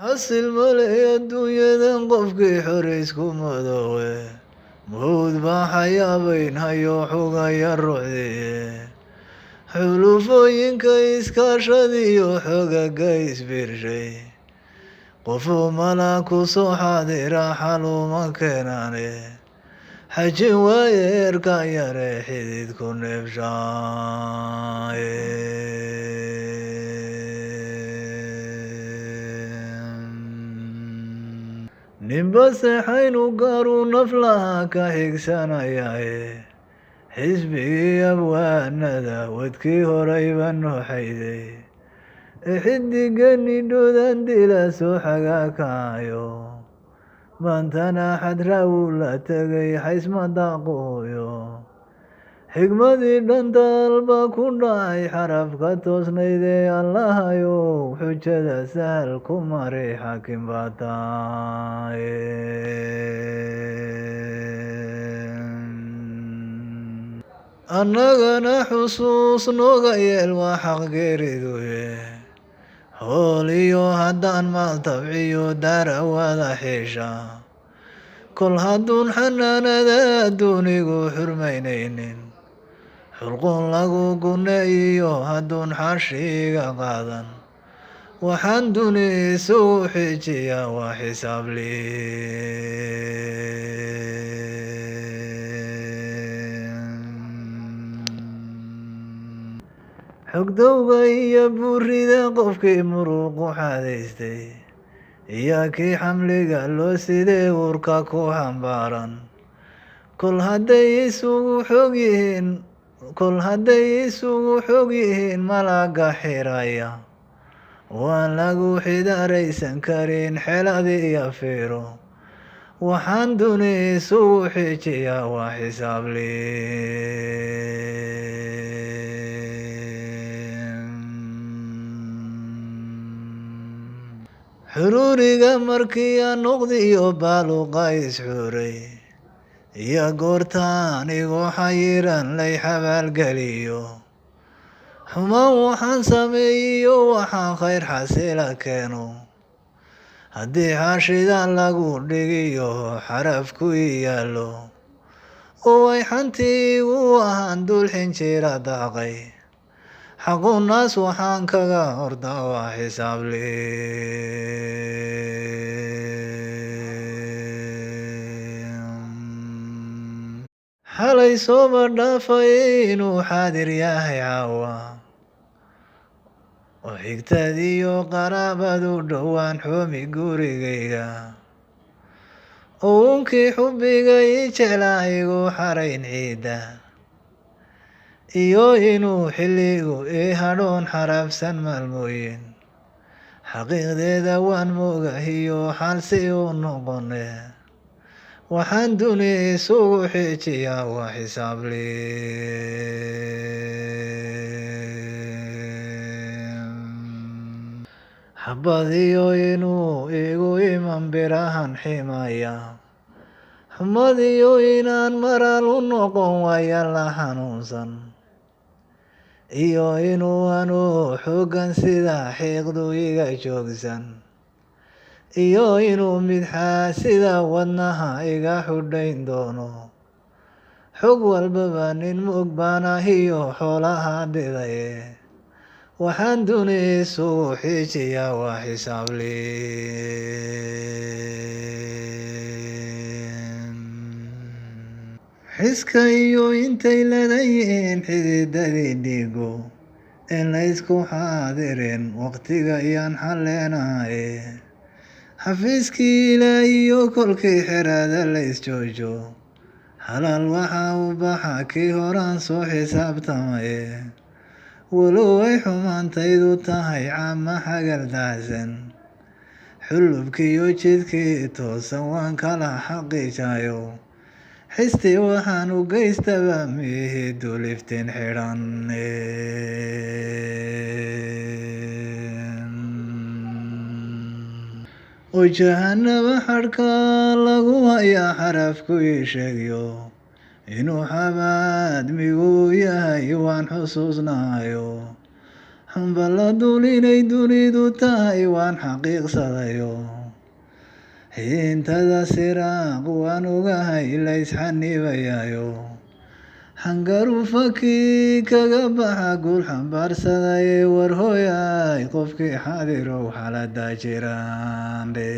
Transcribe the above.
Xasil male adduunyadan qofkii xoraysku madoowe, mawd baa xayaabayn hayo xugaya ruuxdiye. Xulufooyinka iskaashadiyo xogaga isbiirshay, qofuu mala ku soo xaadira xaluma keenaane, xajin waaye erka yare xididku neefshaaye. Ninba seexaynu gaaruu naflaha ka xigsanayaaye, xisbigii abwaanada wadkii horayba noo xayday, xidigani dhoodan dila soo xagaa kacayo, maantana xadraawu la tegay xaysma daaqooyo. Xigmadii dhantaal baa ku dhacay xarafka toosnaydee, Allahayow xujada sahal ku mari, xaakim baa tahay. Annagana xusuus nooga yeel waa xaq geeriduye, hool iyo haddaan maal tabciyo daarawada xiisha, kol hadduun xanaanada adduunigu xurmaynaynin, xulqun lagu guneeyiyo hadduun xaashiiga qaadan, waxaan duni isugu xiijiyaa waa xisaabli. Xogdowga iyo buurida qofkii muruqu xadaystay, iyo kii xamliga loo sidee uurka ku xambaaran, kol hadday isugu xog yihiin, kol hadday isugu xog yihiin malaga xiraya, waan lagu xidaaraysan karin xelad iyo fiiro, waxaan duni isugu xiijiyaa waa xisaabli. Xuruuriga markii aan noqdiyo baaluqa isxuuray, iyo goortaan igu xayiran lay xabaalgeliyo, xumaan waxaan sameeyiyo waxaan khayr xasila keeno, haddii xaashida lagu dhigiyo xaraf ku ii yaallo, oo ay xantii igu ahaan dul xinjira daaqay, xaqunaas waxaan kaga horda waa xisaabli. Xalay sooba dhaafay inuu xaadir yahay caawa, oo xigtadiyo qaraabadu dhowaan xoomi gurigayga, oo unkii xubbiga ii jeclaa igu xarayn ciidda, iyo inuu xilligu ii hadhoon xarafsan maalmooyin, xaqiiqdeeda waan moogahiyo xaalsi u noqone, waxaan duni isugu xiijiyaa waa xisaabli. Xabad iyo inuu igu iman birahan ximaya, xumad iyo inaan maral u noqon waaya la xanuunsan, iyo inuu anuu xooggan sida xiiqdu iga joogsan, iyo inuu midxaa sida wadnaha iga xudhayn doono, xog walbaba nin mog baan ahiyo xoolaha dhidaye, waxaan duni isugu xiijiyaa waa xisaabli. Xiska iyo intay ladan yihiin xididadii dhiigo in laysku xaadirin waqtiga iyaan xalleenaye, xafiiskii ilaahiyo kolkii xeraada laysjoojo, xalaal waxa u baxa kii horaan soo xisaabtamaye, walow ay xumaantaydu tahay caama xagal daacsan, xulubkiiyo jidkii toosan waan kala xaqiijayo, xistii waxaan u geystaba miihi duliftin xidhan. Oo jahanaba xadhka lagu hayaa xarafku ii sheegyo, inuu xabaadmigu yahay waan xusuusnahayo, Xunba la dul inay dunidu tahay waan xaqiiqsadayo, xiintada siraaq waan ogahay laysxanibayaayo. Xangaru fakii kaga baxa guul xambaarsadaye, war hooyay qofkii xaadirow xaalada jiraan dhe.